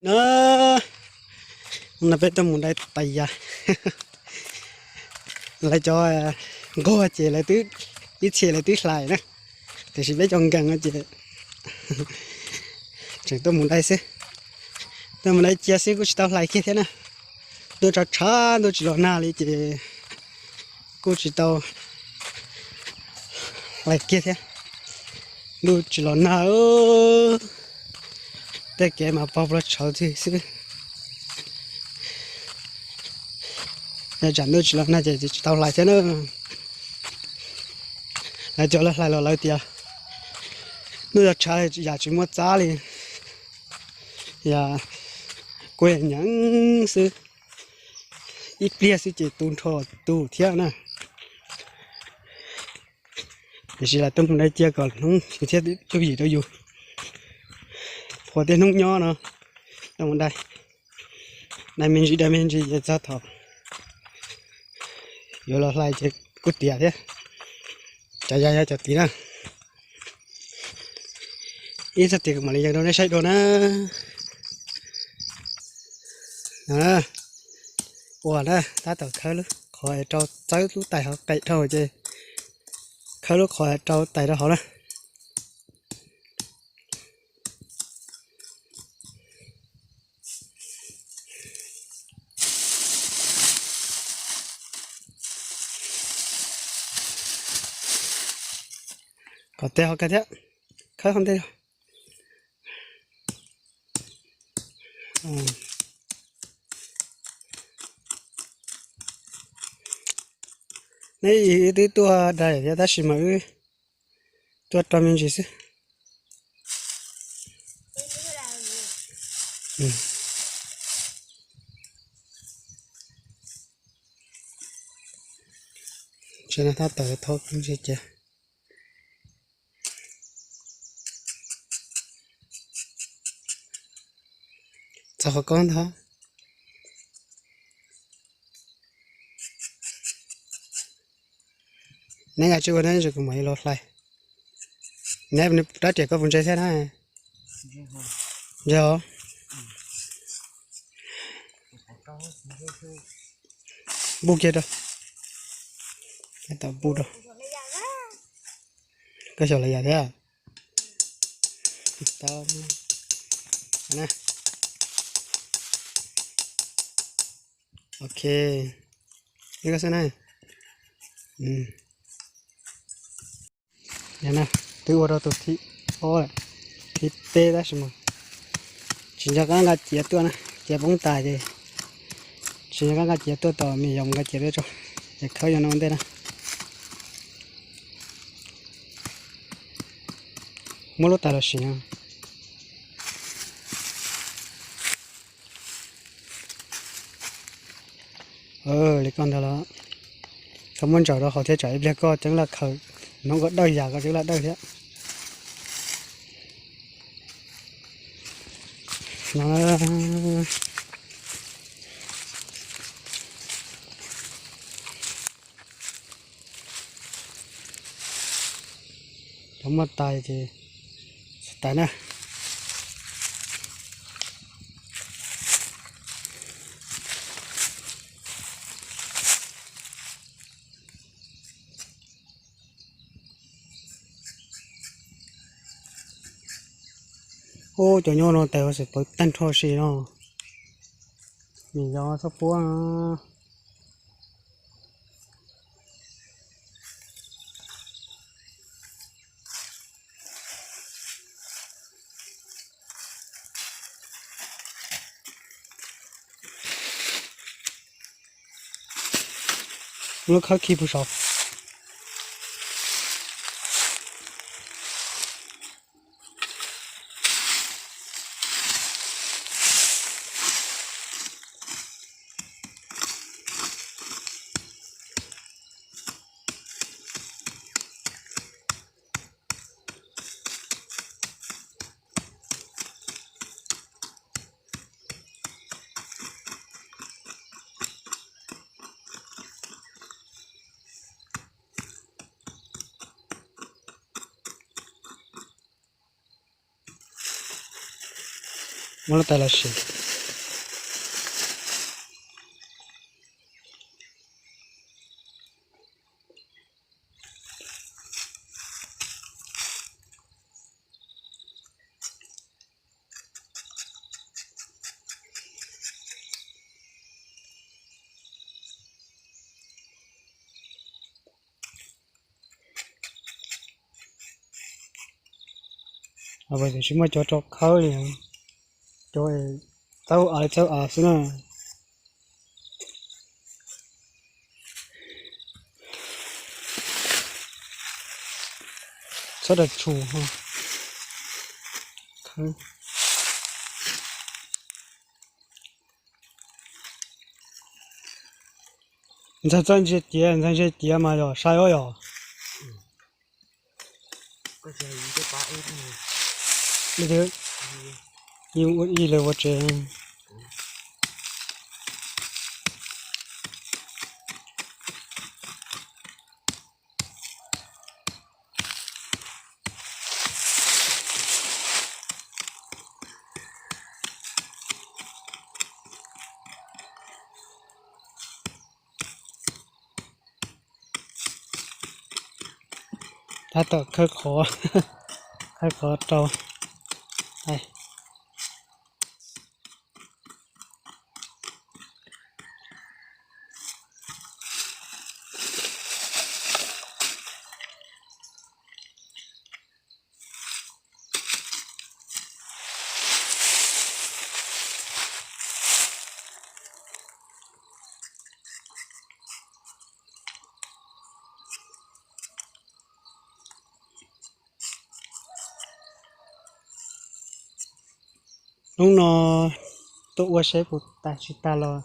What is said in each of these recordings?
No, no peb tuaj mus dai tais yas. Lawv cov nquag ces lawv twb, ib txhia lawv twb hlais na, tiam sis peb cov nkees no ces tseem tuaj mus dai xwb. Tuaj mus dai cia xwb kuj tsis tau hlais kiag thiab na. Ntuj tshav tshav ntuj tsis los nag li ces kuj tsis tau hlais kiag thiab. Ntuj tsis los nag, tej kev mas pog plog tshauv twg xwb. Yog tsam ntuj tsis los nag ces tsis tau hlais thiab na. Lawv cov lawv hlais los lawv tias ntuj yog tshav yam tsis muaj txab li, yam kuj nyeem xwb, ib pliag xwb ces tu nrho tu thiab na. Tiam sis lawv tuaj mus dai cia kom hnub thiab cuj yim rau yus, qhuas tej hnub nyob no tuaj mus dai, dai me ntsis dai me ntsis ces txog thaum yuav los hlais ces kuj tiav thiab. Cov yas yog cov tid na. Ib txog tias kuv mam li yees rau nej saib dua na. Ua na, tab tom khawb lub qhov rau, txawb lub tais hauv qes dhau ces khawb lub qhov rau tais rau hauv na. Kom tes hauv kawg thiab, khawb hauv ntej. Neb twb tuaj dai thiab tab sis mas wb tuaj rau me ntsis xwb. Tab tom thauj ntsis ces txog qhov koob ntag. Neb nqa tsis ua neb tsis kuv mam li los hlais. Neb rab riam koj puas ntse thiab na? Ntse os. Npuj kiag rau. Tab tom npuj rau. Koj xyaum lawv yam thiab. Ok. Ib koj xwb na. Twb ua rau tus thib ob, thib peb tab sis mas tsis nco qab nqa ciav tuaj na, ciav poob tas ces tsis nco qab nqa ciav tuaj tom me yom nqa ciav tuaj tso, ces khawb yog no ua ntej na. Muab lub tais los sim no. Li koj ntawd los koj muab ntsaws rau hauv thiab tsam ib pliag koj ceeb laj khaws, hnub koj dawj yas koj ceeb laj dawj thiab. Cov muaj tais ces tais na. Ub, cov nyob no tais ua xwm pawv tag nrho si no. Nws yog txhob puab. Lub khawb khi puag saud. Muab lub tais los sim. Tsis muaj cov rau khawb li, cov txawb av txawb av xwb na. Txhob dag tshus. Ntxawg txawj ntsia ciav, ntxawg ntsia ciav mas yog sai os yog. Ib leeg ua tsev. Tab tom khawb qhov, khawb qhov rau. Hnub no tuaj ua seb puas tag tsis tag los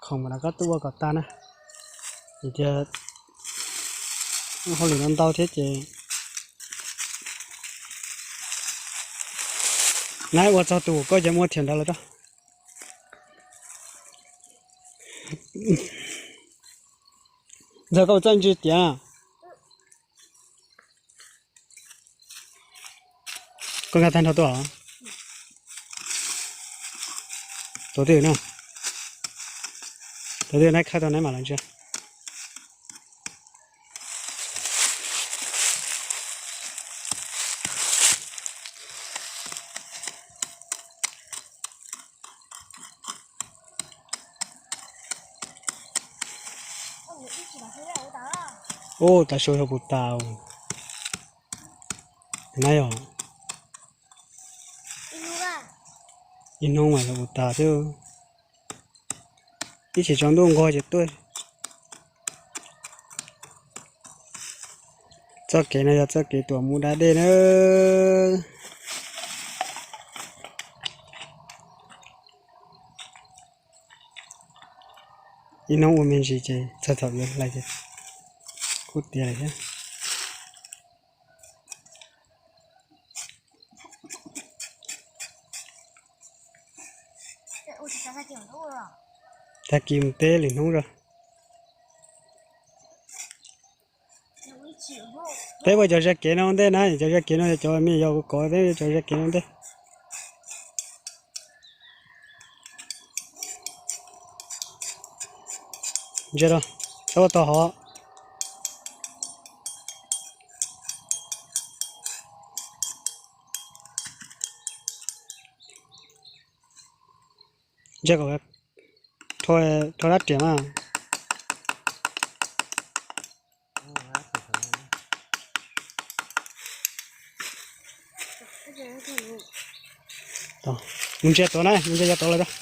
khoom mas rov qab tuaj ua kom tag na. Vim tias hauj lwm no ntau thiab ces nab ua txog tus koj ces muab thiam ntawd los rau. Ntxawg koj ua txawj ntsia tiav. Koj nkag tag nrho tuaj. Tuav twj ywm na. Tuav twj ywm na, khawb tau nab mam los ntsia. Ub, tav su yog puas tas. Nab yog ib hnub mas yog puas tas xwb. Ib chim tsaus ntuj nqog ces tuaj. Txoj kev no yog txoj kev tuam mus da dej na. Ib hnub ua me ntsis ces txog thaum yuav hlais ces kub tiav lawm thiab. Tag kis mus teb lwm hnub os. Peb ua cov zaj kev no ua ntej na, cov zaj kev no yog cov me nyuam yaus kov, peb ua cov zaj kev no ua ntej. Ntsia rau, txhob ua tau hov. Ntsia kom rho dab riam mas. Mus ntsia tuav na, mus ntsia yav tuav lawm.